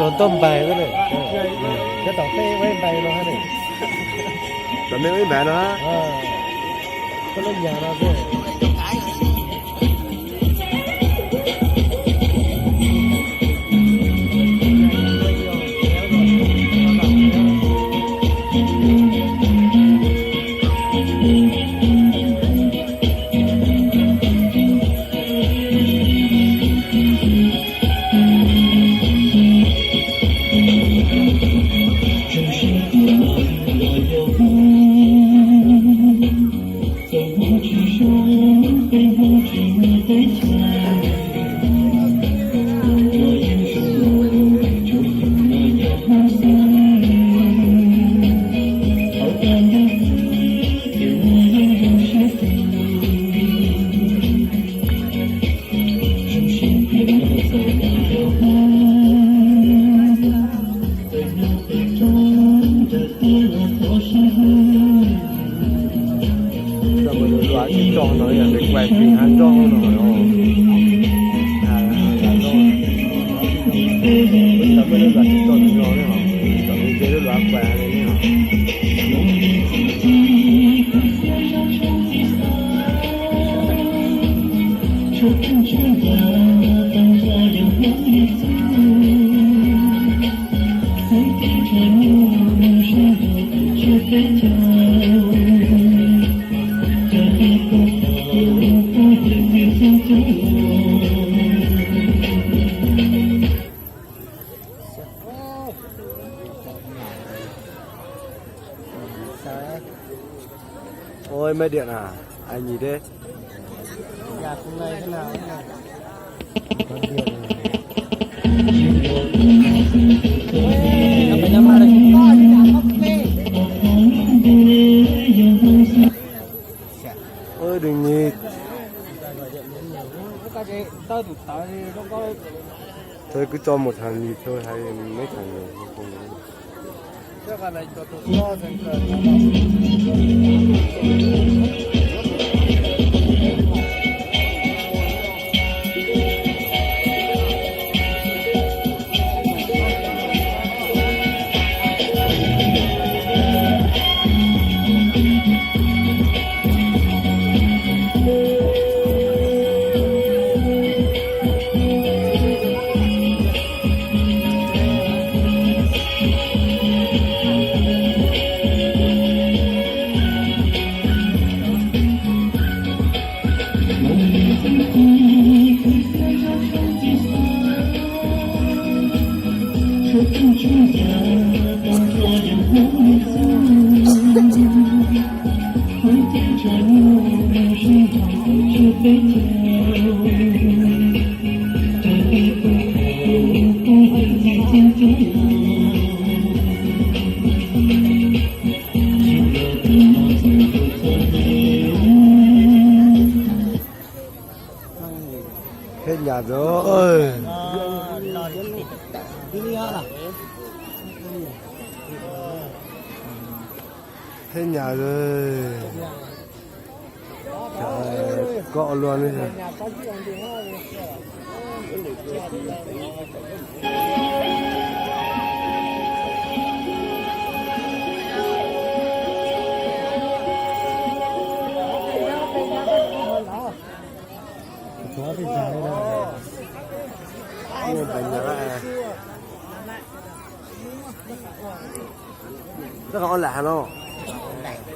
Los tuaj npais, cov tom tej ua npais no ne. Tom mej ua npais no. Koj lub nyam no xwb. Coj mus lub luag tsis tso no yog nws kuaj tsis hab nroj no. Lub luag tsis tso no ne, lub luag kuaj ne. Ôi, máy điện à? Ai nhìn thế? Ôi, đừng nhìn. Thôi cứ cho một thằng nhìn thôi, hay mấy thằng này không. Pheb nyas ntawd. Pheb nyas ntawd. Koj ua luaj ne. Rau qhov lam no.